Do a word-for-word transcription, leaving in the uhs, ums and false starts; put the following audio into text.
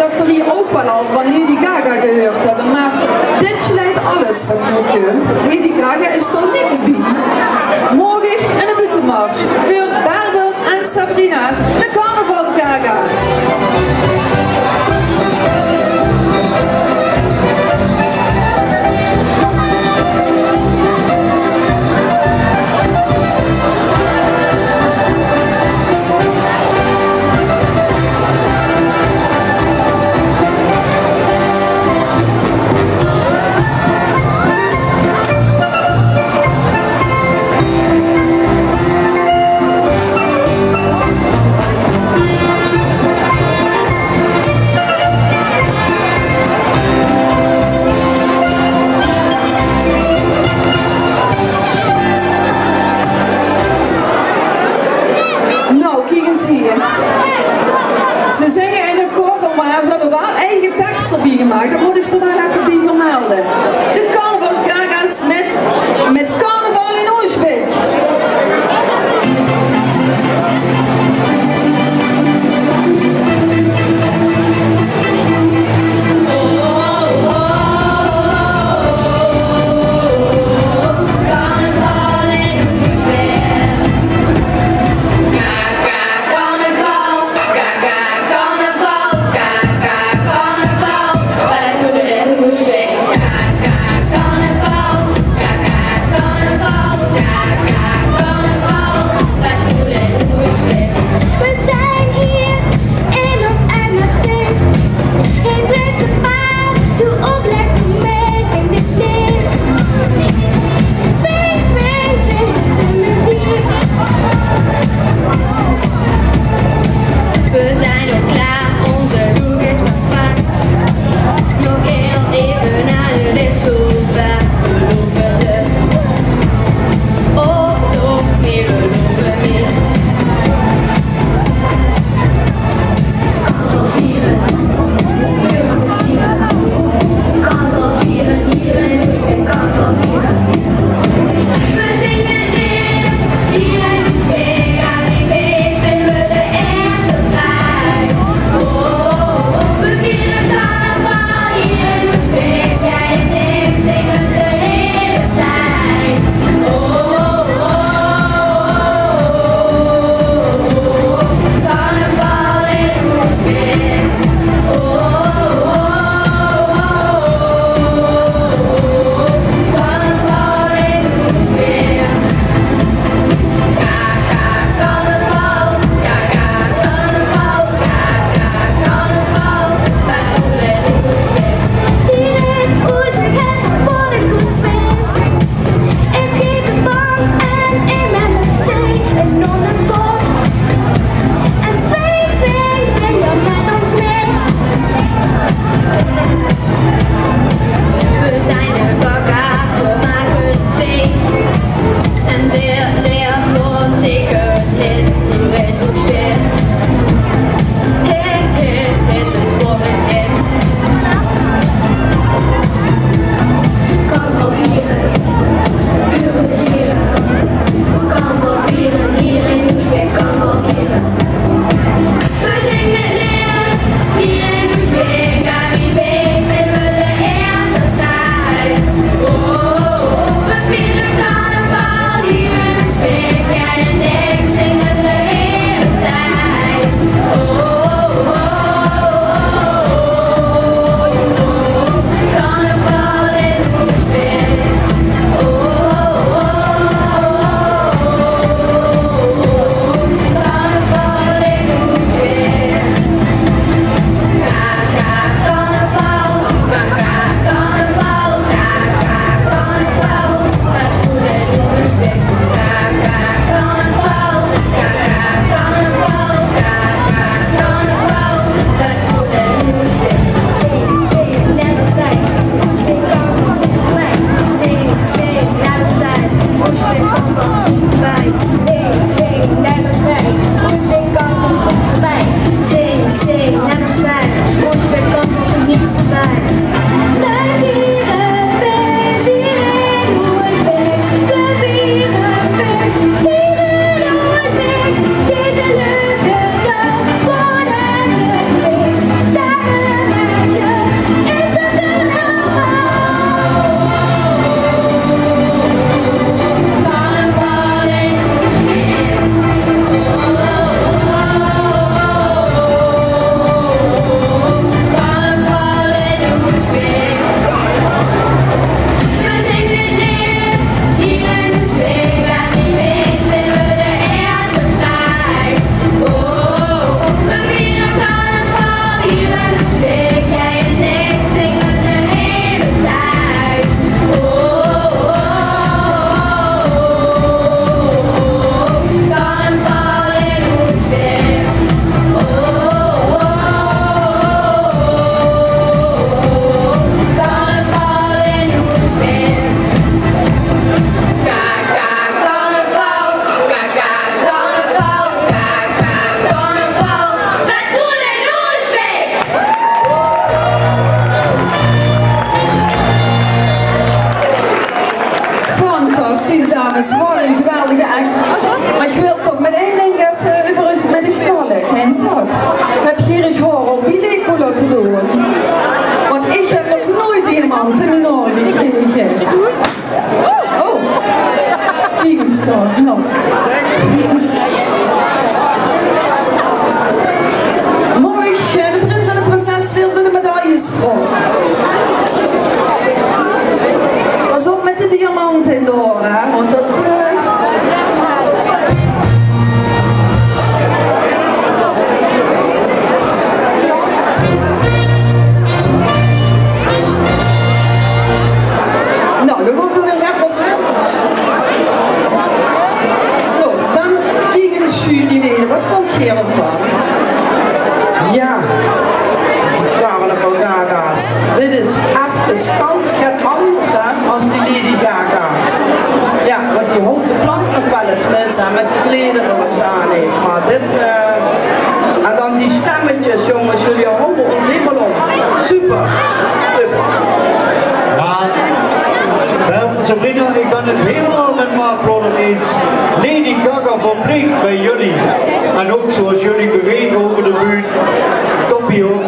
Dat v'r hie ouch waal al van Lady Gaga gehuurd höbbe, mer dit sleit alles wat noe kump. Lady Gaga is d'r niks bie. Maag ich 'n buuttemarsj veur Bärbel en Sabrina, de carnavalsgaga's. Nou, kiek ins hie. Ze zinge in de cover, mer ze höbbe waal eige teks d'rbie gemaak. Dat mót ich d'r waal effe bie vermelde. De carnavalsgaga's mit, mit Carnaval in Oosjbeek. Wat ein geweldige act. Mer ich wil toch mit ein dink effe euver mit de skalk, hè, dat. Höb geer uch haor ouch bie Leko laote doon? Want ich höb nog noeit diamante in mien haor gekrege. Oh, kiek ins dao. Noe. Maag ich, eh, de prins en de prinses weer veur de medailles vraoge? Pas op mit de diamante in de haor, hè, want dat, eh, Noe, dan gaon v'r weer lekker. Zo, dan kriege v'r ein juryleden. Wat vónj geer d'rvan? Jao, Carnaval Gaga's. Dit is efkes gans get angers, hè, es die Lady Gaga. Jao, want die houte plank nog waal ins mis, hè, mit die kledere wat ze aan haet. Mer dit, eh, en dan die stemmetjes, jónges, geer houwt ós hielemaol óm. Super. Super. Jao, Bert, Sabrina, ich bön 't hielemaol mit Mark Vlodder eins. Lady Gaga verplicht bie geer. En ouch zoewie geer bewege euver de bühne. Toppie, huur.